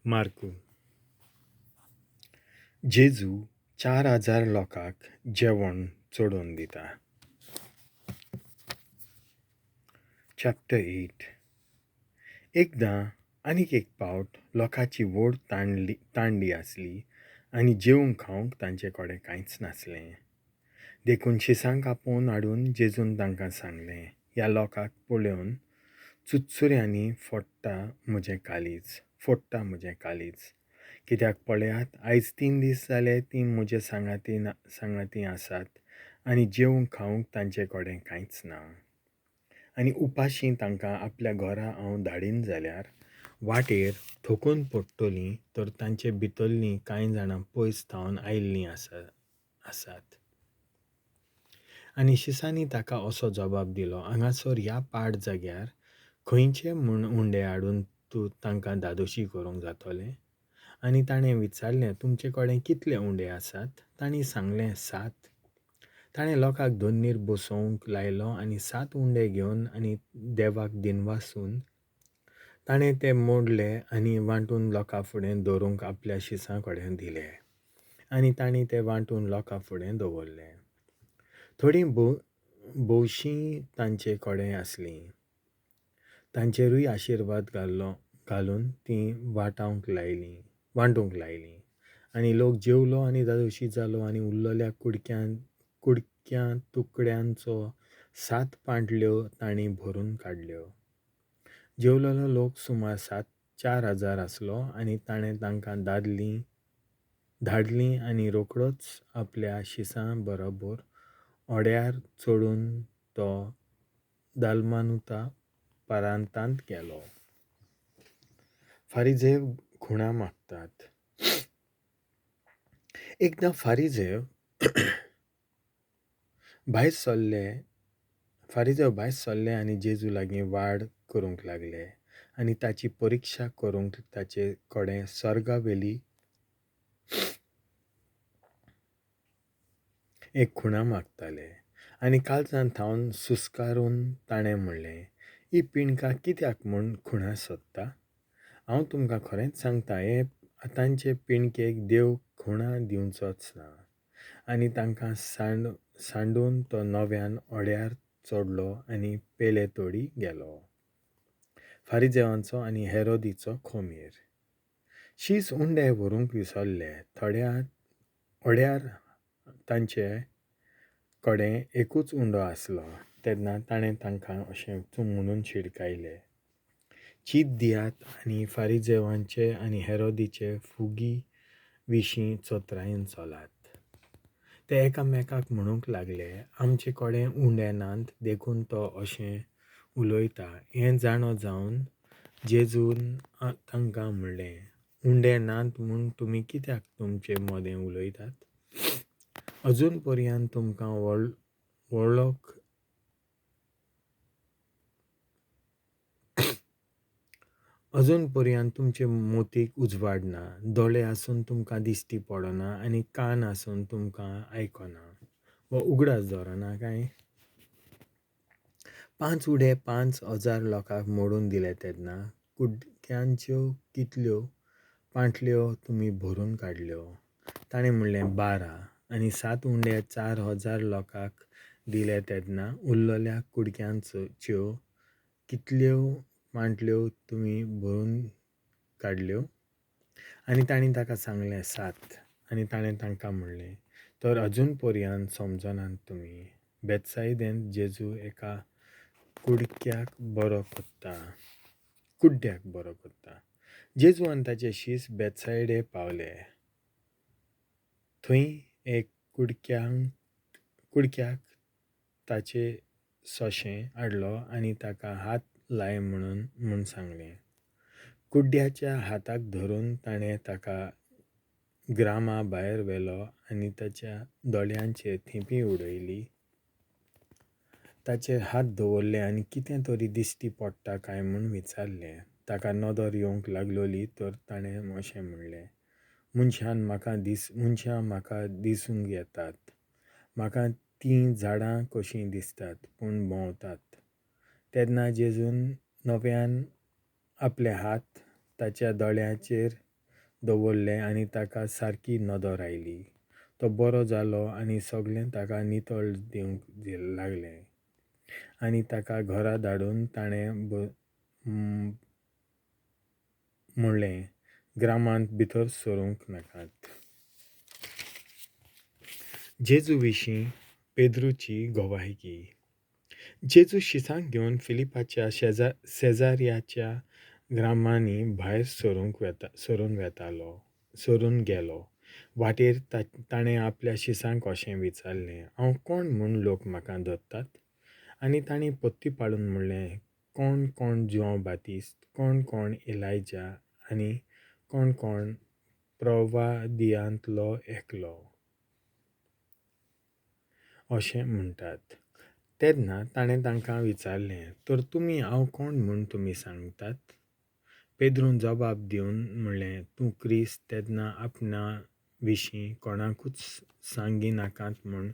मार्कू. जेजू 4000 लोकांक जेवण चडोवन दिता. चॅप्टर 8. एकदां आनीक एक पावट लोकांची व्हड तांडी आसली आनी जेवंक खावंक तांचे कडेन कांयच नासलें. देखून शिसांक आपोवन हाडून जेजून तांकां सांगलें, ह्या लोकांक पळोवन चुरचुऱ्यांनी फोडटा म्हजें काळीज, फोडटा म्हजें काळीज. कित्याक पळयात, आयज 3 दीस जाले तीं म्हजे सांगाती आसात आनी जेवंक खावंक तांचे कडेन कांयच ना. आनी उपाशी तांकां आपल्या घरा हांव धाडीन जाल्यार वाटेर थकून पडटलीं, तर तांचे भितरलीं कांय जाणां पयस थावन आयिल्लीं आसात. आनी शिसांनी ताका असो जबाब दिलो, हांगासर ह्या पाड जाग्यार खंयचे म्हूण उंडे हाडून तूं तांकां धादोशी करूंक जातलें? आनी ताणें विचारलें, तुमचे कडेन कितले उंडे आसात? तांणी सांगलें, 7. ताणें लोकांक दोन्नीर बसोवंक लायलो आनी 7 उंडे घेवन आनी देवाक दिनवासून ताणें ते मोडले आनी वांटून लोकां फुडें दवरूंक आपल्या शिसां कडेन दिले. आनी तांणी ते वांटून लोकां फुडें दवरले. थोडीं भोवशीं तांचे कडेन आसलीं. तांचेरूय आशिर्वाद घालून तीं वांटूंक लायलीं. आनी लोक जेवलो आनी धादोशी जालो आनी उरलेल्या कुडक्या तुकड्यांचो 7 पांटल्यो तांणी भरून काडल्यो. जेवलेलो लोक सुमार 4000 आसलो आनी ताणें तांकां धाडलीं आनी रोकडोच आपल्या शिसां बरोबर ओड्यार चडून तो दालमानुता परांतांत गेलो. फारिजेव खुणा मागतात. एकदां फारिजेव भायर सरले आनी जेजू लागीं वाड करूंक लागले आनी ताची परिक्षा करूंक ताचे कडेन सर्गावेली एक खुणा मागताले. आनी काळजान थावन सुस्कारून ताणें म्हणलें, ही पिणकां कित्याक म्हूण खुणा सोदता? हांव तुमकां खरेंच सांगता, हे आतांचे पिणकेक देव खुणा दिवचोच ना. आनी तांकां सांडून तो नव्यान ओड्यार चडलो आनी पेले तोडी गेलो. फारिजेवांचो आनी हेरोदीचो खोमीर. शीस उंडे व्हरूंक विसरले. थोड्या ओड्यार तांचे कडेन एकूच उंडो आसलो. तेन्ना ताणें तांकां अशें म्हणून शिडकायलें, चीत दियात आनी फारिजेवांचे आनी हेरोदीचे फुगी विशीं चतरायेन चलात. ते एकामेकाक म्हणूंक लागले, आमचे कडेन उंडे नात देखून तो अशें उलयता. हें जाणो जावन जेजून तांकां म्हणलें, उंडे नात म्हूण तुमी कित्याक तुमचे मदें उलयतात? अजून पर्यंत तुमकां वळख अजून पर्यंत तुमचे मोतीक उजवाड ना, दोळे आसून तुमकां दिश्टी पडना आनी कान आसून तुमकां आयकना वा उगडास दवरना काय? 5 उडे 5000 लोकांक मोडून दिले तेन्ना कुडक्यांच्यो कितल्यो पांटल्यो तुमी भरून काडल्यो? ताणें म्हणलें, 12. आनी 7 उंडे 4000 लोकांक दिले तेन्ना उरलेल्या कुडक्यांच्यो कितल्यो पांटल्यो तुमी भरून काडल्यो? आनी तांणी ताका सांगलें, 7. आनी ताणें तांकां म्हणलें, तर अजून पर्यंत समजनात तुमी? बेतसायदेंत जेजू एका कुडक्याक बरो करता. जेजू आनी ताचे शीस बेतसायडे पावले. थंय एक कुडक्याक ताचे सोशें हाडलो आनी ताका हात लाय म्हूण सांगलें. कुड्ड्याच्या हाताक धरून ताणें ताका ग्रामा भायर व्हेलो आनी ताच्या दोळ्यांचेर थेंपी उडयली. ताचेर हात दवरले आनी कितें तरी दिश्टी पडटा काय म्हूण विचारलें. ताका नदर येवंक लागलोली तर ताणें अशें म्हणलें, मनशां म्हाका दिसूंक येतात, म्हाका तीं झाडां कशीं दिसतात पूण भोंवतात. तेन्ना जेजून नव्यान आपले हात ताच्या दोळ्यांचेर दवरले आनी ताका सारकी नदर आयली. तो बरो जालो आनी सगळें ताका नितळ दिवंक लागलें. आनी ताका घरा धाडून ताणें म्हणलें, ग्रामांत भितर सरूंक नाकात. जेजू विशीं पेद्रूची गवायकी. जेजू शिसांक घेवन फिलिपाच्या शेजाऱ्याच्या ग्रामांनी भायर सरून गेलो. वाटेर ताणें आपल्या शिसांक अशें विचारलें, हांव कोण म्हूण लोक म्हाका धरतात? आनी तांणी पत्ती पाडून म्हणलें, कोण कोण जुआंव बातिस्त, कोण कोण इलायजा आनी कोण कोण प्रवादियांतलो एकलो अशें म्हणटात. तेन्ना ताणें तांकां विचारलें, तर तुमी हांव कोण म्हूण तुमी सांगतात? पेद्रून जबाब दिवन म्हणलें, तूं क्रिस्त. तेन्ना आपणा विशीं कोणाकूच सांगिनाकात म्हूण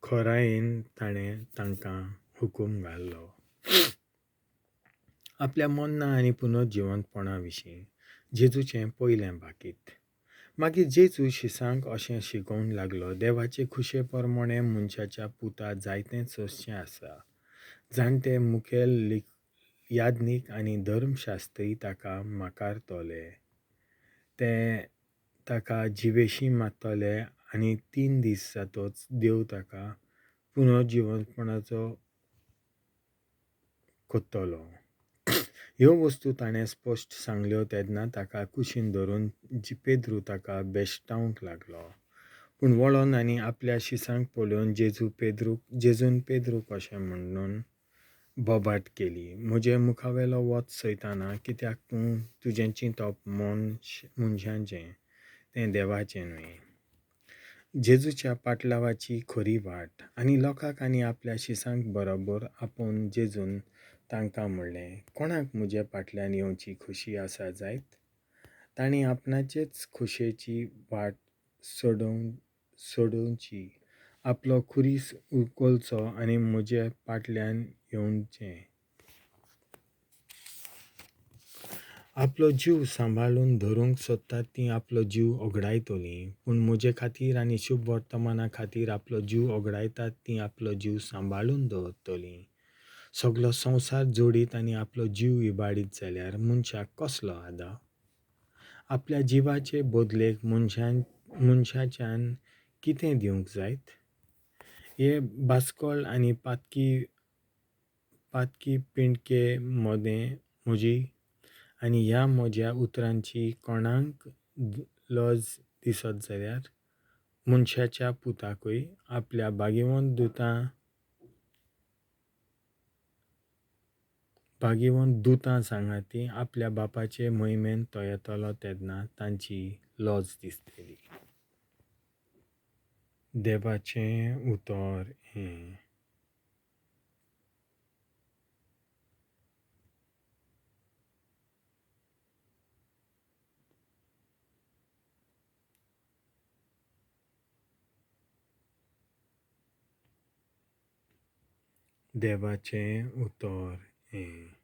खोरायेन ताणें तांकां हुकूम घालो. आपल्या मन्ना आनी पुनर्जिवंतपणा विशीं जेजूचें पयलें भाकीत. मागीर जेजू शिसांक अशें शिकोवंक लागलो, देवाचे खुशे प्रमाणें मनशाच्या पुता जायतें सोंसचें आसा. जाणटे मुखेल याज्ञीक आनी धर्मशास्त्री ताका माकारतले, ते ताका जिवेशी मारतले आनी 3 दीस जातच देव ताका पुनर्जिवंतपणाचो करतलो. ह्यो वस्तू ताणें स्पश्ट सांगल्यो. तेन्ना ताका कुशीन धरून पेद्रू ताका बेश्टावंक लागलो. पूण वळोन आनी आपल्या शिसांक पळोवन जेजून पेद्रूक अशें म्हणून बोबाट केली, म्हजे मुखावेलो वच सैताना, कित्याक तूं तुजें चिंतप मनशांचें, तें देवाचें न्हय. जेजूच्या पाटलावाची खरी वाट. आनी लोकांक आनी आपल्या शिसांक बरोबर आपोवन जेजून तांकां म्हणलें, कोणाक म्हज्या फाटल्यान येवची खुशी आसा जायत, तांणी आपणाचेच खुशेची वाट सोडोवची, आपलो खुरीस उखलचो आनी म्हजे फाटल्यान येवचें. आपलो जीव सांबाळून धरूंक सोदतात तीं आपलो जीव ओगडायतलीं, पूण म्हजे खातीर आनी शुभ वर्तमाना खातीर आपलो जीव ओगडायतात तीं आपलो जीव सांबाळून दवरतलीं. सगलो संवसार जोडीत आनी आपलो जीव इबाडीत जाल्यार मनशाक कसलो आदार? आपल्या जिवाचे बदलेक मनशाच्यान कितें दिवंक जायत? हे बास्कॉल आनी पातकी पिंडके मदें म्हजी आनी ह्या म्हज्या उतरांची कोणाक लज दिसत जाल्यार मनशाच्या पुताकूय आपल्या भागेवंत दुतां सांगाती आपल्या बापाचे मोहिमेन तो येतलो तेन्ना तांची लज दिसतली. देवाचें उतर हें. देवाचें उतर हें.